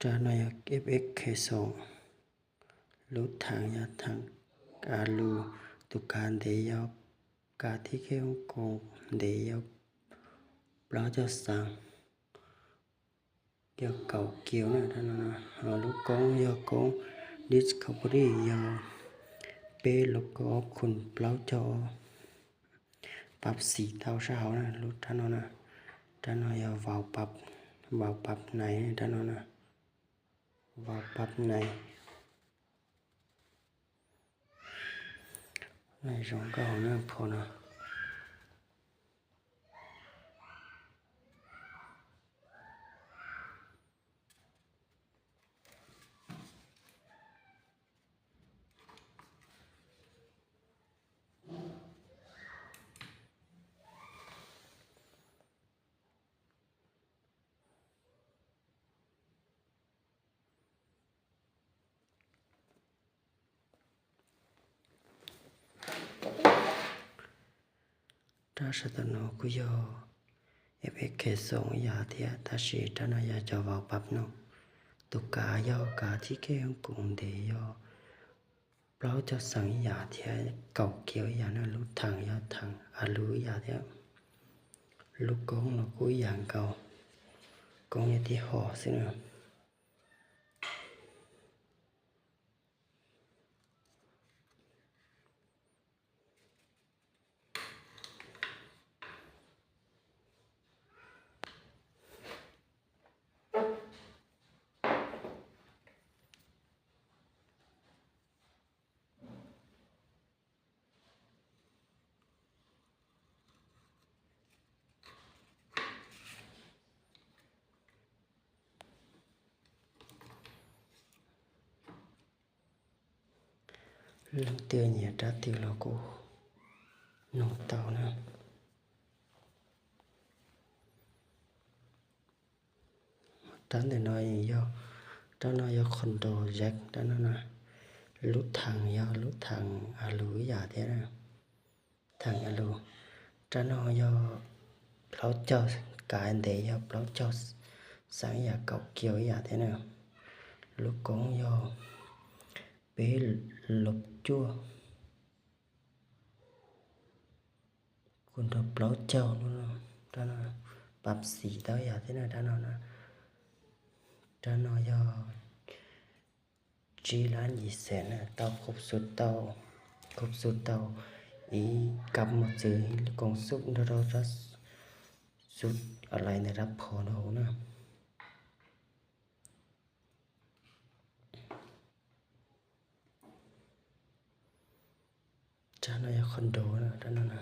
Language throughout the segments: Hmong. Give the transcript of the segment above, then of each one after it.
Rab no yog F X K xoom, lub thaem yog thaem a lus, tus kav ntev yog kav thib kej koos, ntev yog plaub caug xeem, yog kaum kiv na. Rab no lub koob yog koob Discovery, yog peb lub koob khun plaub caug, pab xim tau sab hauv na lub rab no na. Rab no yog vau pab, vau pab nais rab no na, vau pab nais. Zoo nkauj hauv na phom no. Rab sab tom no kuj yog F X K xoom ib yam thiab, tab sis rab no yog cov vau pab no. Tus kav yog kav thib kej koos, ntev yog plaub caug xeem ib yam thiab, kaum kiv ib yam na. Lub thaem yog thaem a lus ib yam thiab. Lub koob los kuj ib yam nkaus, koob yog tib hom xwb na. Leej twg nyiam rab twg los kuj nug tau na. Rab ntawm no yog, rab no yog control jack rab no na. Lub thaem yog lub thaem a lus ib yam thiab na. Thaem a lus, rab no yog plaub caug, kav ntev yog plaub caug xeem ib yam, kaum kiv ib yam thiab na. Lub koob yog peb lub cuaj, kuv nrog plaub caug, rab no pab xim tau ib yam thiab na rab no na. Rab no yog tsib lab yim xees na, tau khub xub tau, khub xub tau ib kab mos txwv, koos xub nrog rau rab xub lais ntawm rab phom no na. Rab no yog control na, rab no na.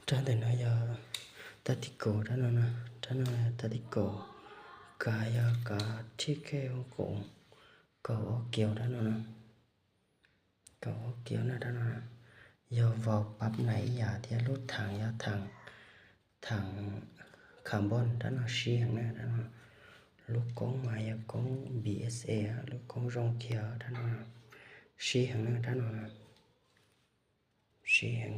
Rab ntawm no yog tactical rab no na, rab no yog tactical, kav yog kav thib kej koos, kaum ob kiv rab no na. Kaum ob kiv na rab no, yog vau pab nais ib yam thiab, lub thaem yog thaem, thaem carbon, rab no sib heev na rab no. Lub koob mas yog koob B S A, lub koob zoo kiag rab no, sib heev na rab no, sib heev.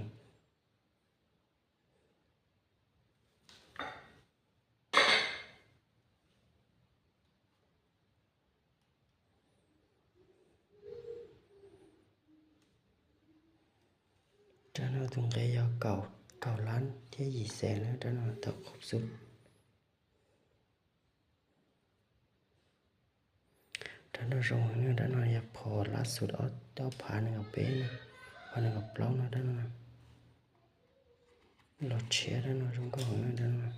Rab no tus nqe yog kaum lab thiab yim xees na, rab no tau khub xub. Rab no zoo heev na, rab no yog phom lab xub ob phav nees nkaum peb na, phav nees nkaum plaub no rab no. Los tshiab rab no zoo nkauj heev na rab no.